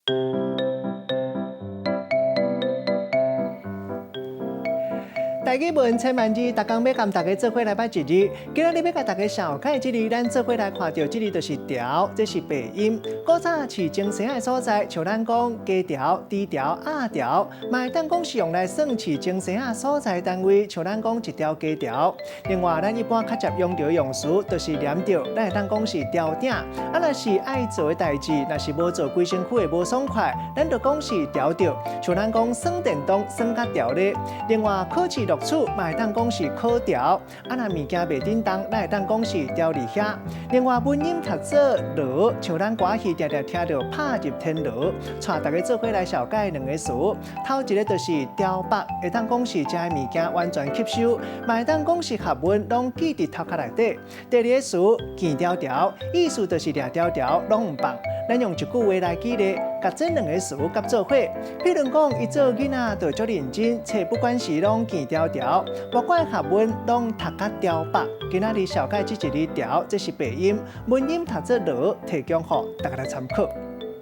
台語文千萬字，逐工欲共大家做伙來捌一字。今仔日欲共大家紹介這字，咱做伙來看著這字就是牢，這是白音。古早飼精牲的所在，像咱講雞牢、豬牢、鴨牢，嘛會當講是用來算飼精牲的所在單位，像咱講一條雞牢。另外，咱一般較捷用著用詞，就是黏著，咱會當講是牢鼎。啊，若是愛做的代誌，若是無做，規身軀會無爽快，咱就講是牢著。像咱講耍電動耍甲牢咧。另外，考試錄取嘛會當講是考牢，啊若物件袂振動，咱會當講是牢佇遐。另外，文音讀做羅，像咱歌戲定定聽著拍入天羅，帶大家做伙來紹介兩个詞。頭一个就是牢腹，會當講是食的物件完全吸收，嘛會當講是學問攏記佇頭殼內底。第二个詞，墘牢牢，意思就是掠牢牢，攏毋放。咱用一句話來舉例，共這兩個詞夾做伙。譬如講，伊做囡仔就足認真，冊不管是攏墘牢牢，無管學問攏讀甲牢腹。今仔日紹介這一字牢，這是白音，文音讀做羅，提供予大家來參考。